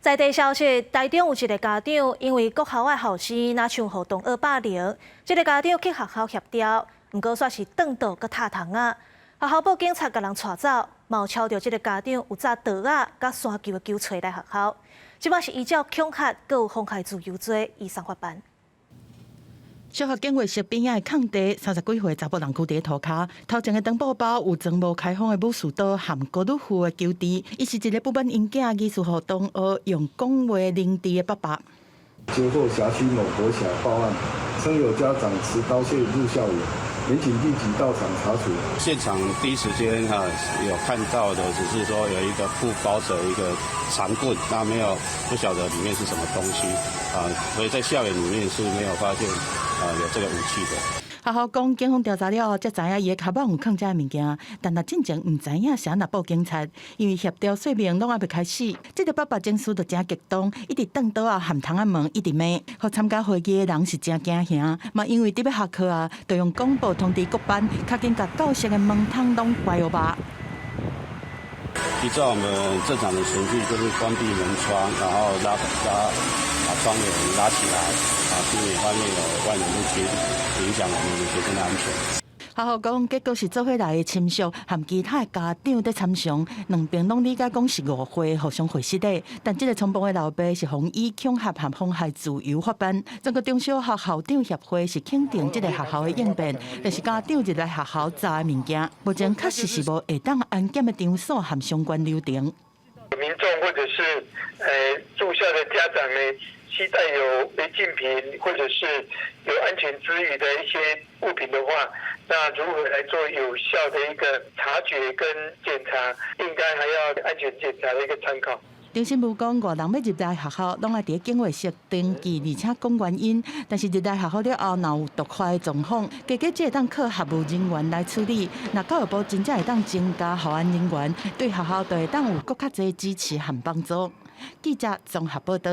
在地消息，台中有一个家長因為國校的學生若像予同學霸凌，這个家長去學校協調，毋過煞是頓刀閣貼窗仔。學校報警察共人帶走，嘛有抄著這个家長有紮刀仔佮山球的球槌來學校。這擺是依照恐嚇閣有妨害自由罪，移送法辦。小學警衛室邊仔的空地，30幾歲查埔人踞佇塗跤，頭前的帆布包有裝無開封的武士刀和高爾夫的球槌。伊是一个不滿𪜶囝疑似予同學用講話凌遲的爸爸。接獲轄區某國小報案，稱有家長持刀械入校園，民警立即到場查處。現場第一時間哈有看到的，只是說有一個布包着一個長棍，那沒有不曉得裡面是什麼東西啊，所以在校園裡面是沒有發現啊有這個武器的。學校講，警方調查了後，才知影伊的跤衾有囥這个物件，但若進前毋知影是按怎報警察，因為協調說明攏猶未開始。這个爸爸情緒就誠激動，一直轉刀仔和窗仔門，一直罵，予參加會議的人是誠驚嚇。嘛因為佇欲下課啊，就用廣播通知各班，較緊共教室的門窗攏關予吧。依照我們正常的程序，就是關閉門窗，然後拉拉把窗簾拉起來，啊，避免外面有外人入侵，影響我們學生的安全。學校講，結果是做伙來的親屬和其他的家長佇參詳，兩邊攏理解講是誤會，互相會失禮。但這个衝動的老爸是予以恐嚇和妨害自由法辦。全國中小學校長協會是肯定這个學校的應變，但是家長入來學校查的物件，目前確實是無會當安檢的場所和相關流程。民眾或者是住校的家長呢，攜帶有違禁品或者是有安全之虞的一些物品的話，那如何來做有效的一個察覺跟檢查，應該還要安全檢查的一個參考。張新武講，外人欲入來學校，攏愛佇警衛室登記，而且講原因。但是入來學校了後，若有突發的狀況，加加只會當靠學務人員來處理。若教育部真正會當增加校安人員，對學校就會當有閣較濟支持和幫助。記者綜合報道。